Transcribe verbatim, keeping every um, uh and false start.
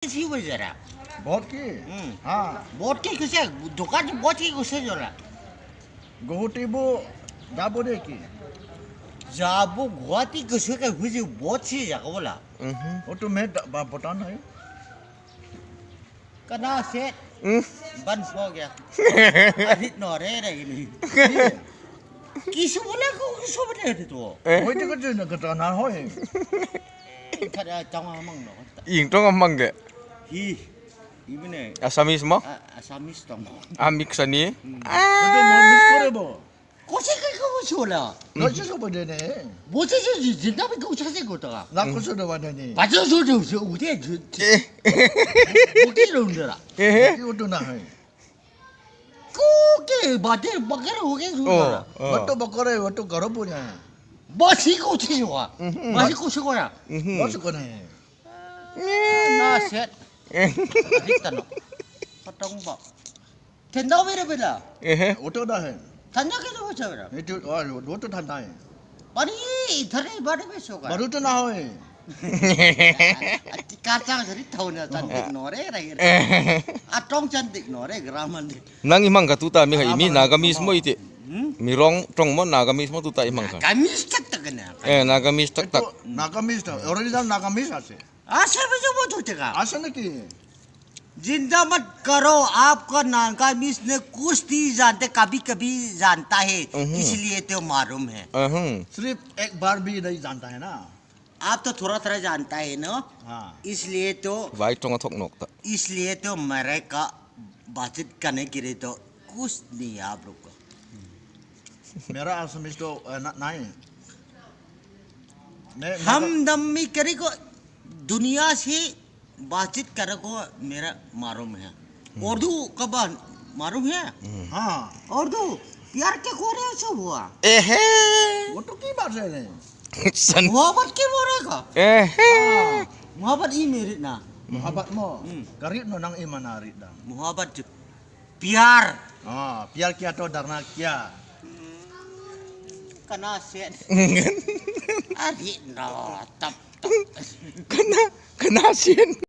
Ki hoy jara? Bahut ki? Hmm. Ha. Bahut ki kise? Dukan bahut ki kise jara? Guwahati bo jabo de ki? Jabo Guwahati kise ka huji bahut si jaga bola. Mhm. Wo to main ba-, bata nahi. Kana se? Hmm. Ban ho gaya. Arit no re re ni. Kisu bola ko kisu bola de to. Eh? Hoy de ko jena kata na hoy. Kada changa mang no. Ing tong amang de. Hi. Ibne. Assamese mo? A-, Assamese tong. Amik sani. Hmm. Ah. Betul mo miss kore bo. Kose ke ko chola. No se so bade ne. Bo se se ji-, jinda bhi ko se ko ta. Na ko so do bade ne. Ba jo jo jo jo u de ju. Eh. Bo ki ro ndra. Eh. Ki utu na hai. Ko ke bade bakar ho ge ju. Oh, oh. Wo to bakar hai, wo to garo bo na. Ba si ko chi wa. Mhm. Ba si ko si ko ya. Mhm. Ba si ko ne. Na set. Eh. Adi tano. Patong ba. Thanda mere bela. Eh. Wo to da hai. Thanda ke to cha bela. Ye to, ah, wo to thanda hai. Pani idhar hi bade mein soga. Baru to na hoy. Ati kachang sari thauna chandik no re ra. Eh. Atong chandik no re graman de. Nang imang ka tuta mi ha imi Nagamese mo ite. Hmm? Mirong tong mo Nagamese mo tuta imang ka. Nagamese tak tak na. Eh, Nagamese tak tak. Nagamese ta, original Nagamese ase. Ase bhi jo bahut hote ka. Ase na ki? Jinda mat karo, aapka Nagamese ne kuch nahi jante, kabhi kabhi janta hai, mhm, isliye to malum hai. Mhm. Sirf ek baar bhi nahi janta hai na. Aap to thoda thoda janta hai na. Ha. Isliye to. Vai tonga thok nok ta. Isliye to mere ka baatchit karne ke liye to kuch nahi hai aap log ka. Mera Assamese to, eh, na-, nahi. Main, main हमदम में करे को दुनिया से बातचीत करे को मेरा मालूम है। उर्दू का बात मालूम है? हाँ। उर्दू प्यार के कोने से हुआ? एहे। वो तो की बात है नहीं? San. मोहब्बत के बोले का? एहे। हाँ, मोहब्बत ई मेरी ना। Mohabbat mo. Hmm. Karit no nang imana rit da. मोहब्बत जो प्यार। हाँ, प्यार किया तो डरना क्या? Kana sen. Ari no tap. Kana, kana sen.